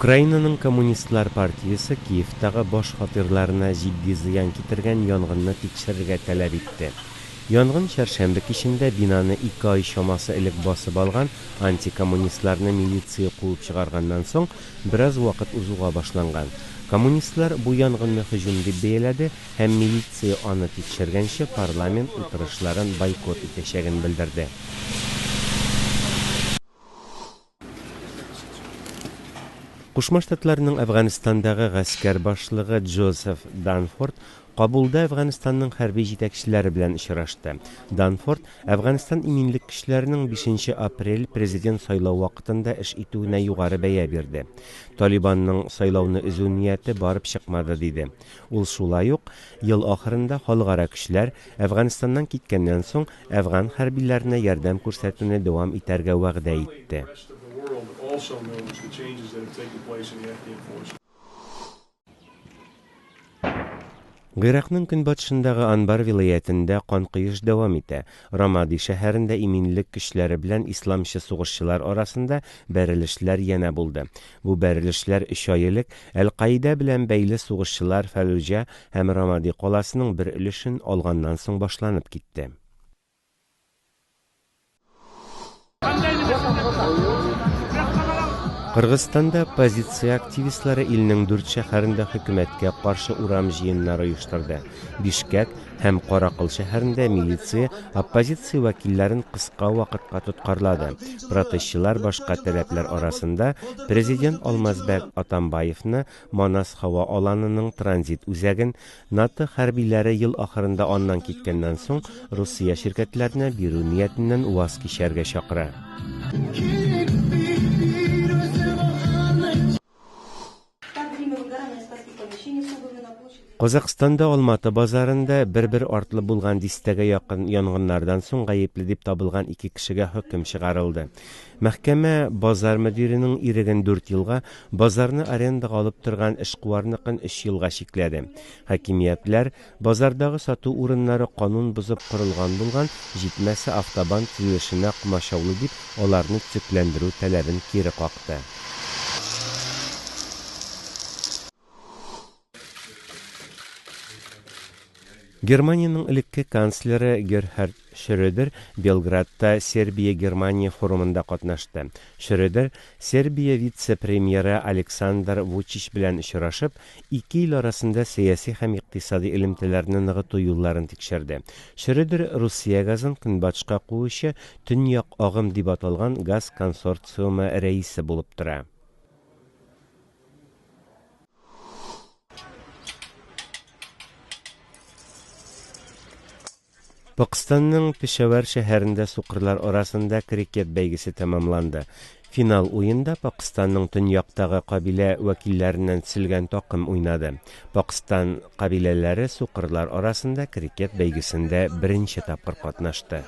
Украинаның Коммунистлар партиясе Киевтагы баш фатирларына җитди зыян китергән янгынны тикшерергә таләп итте. Янгын чәршәмбе кичендә бинаны ике ай чамасы элек басып алган антикоммунистларны милиция куып чыгарганнан соң бераз вакыт узуга башланган. Коммунистлар бу янгынны һөҗүм дип бәяләде һәм милиция аны тикшергәнче парламент утырышларын бойкот итәчәген белдерде. Кушма Штатларның Әфганстандагы гаскәр башлыгы Джозеф Данфорд Кабулда Әфганстанның хәрби җитәкчеләре белән очрашты. Данфорд Әфганстан иминлек көчләренең 5 апрель президент сайлау вакытында эш итүенә югары бәя бирде. Талибанның сайлауны өзү нияте барып чыкмады, диде. Ул шулай ук ел ахырында халыкара көчләр Әфганстаннан киткәннән соң әфган хәрбиләренә ярдәм күрсәтүне дәвам итәргә вәгъдә итте. Гыйракның көнбатышындагы Анбар вилаятендә канкоеш дәвам итә. Рамади шәһәрендә иминлек көчләре белән исламчы сугышчылар арасында бәрелешләр янә булды. Бу бәрелешләр өч ай элек Әл-Каидә белән бәйле сугышчылар Фәлүҗә һәм Рамади каласының бер өлешен алганнан соң башланып китте. Кыргызстанда оппозиция активистлары илнең дүрт шәһәрендә хөкүмәткә каршы урам җыеннары оештырды. Бишкәк һәм Каракол шәһәрендә милиция оппозиция вәкилләрен кыска вакытка тоткарлады. Протестчылар башка таләпләр арасында президент Алмазбәк Атамбаевны Манас һава аланының транзит үзәген НАТО хәрбиләре ел ахырында аннан киткәннән соң Русия ширкәтләренә бирү ниятеннән ваз кичәргә чакыра. Казакъстанда Алматы базарында бер-бер артлы булган дистәгә якын янгыннардан соң гаепле дип табылган ике кешегә хөкем чыгарылды. Мәхкәмә базар мөдиренең иреген дүрт елга, базарны арендага алып торган эшкуарныкын өч елга чикләде. Хакимиятләр базардагы сату урыннары канун бозып корылган булган, җитмәсә автобан төзелешенә комачаулый дип аларны төзекләндерү таләбен кире какты. Германиянең элекке канцлеры Герхард Шрёдер Белградта Сербия-Германия форумында катнашты. Шрёдер Сербия вице-премьеры Александр Вучич белән очрашып, ике ил арасында сәяси һәм икътисади элемтәләрне ныгыту юлларын тикшерде. Шрёдер Русия газын көнбатышка куучы Төньяк агым дип аталган газ консорциумы рәисе булып тора. Пакыстанның Пешавәр шәһәрендә сукырлар арасында крикет бәйгесе тәмамланды. Финал уенда Пакыстанның төньяктагы кабилә вәкилләреннән төзелгән такым уйнады. Пакыстан кабиләләре сукырлар арасында крикет бәйгесендә беренче тапкыр катнашты.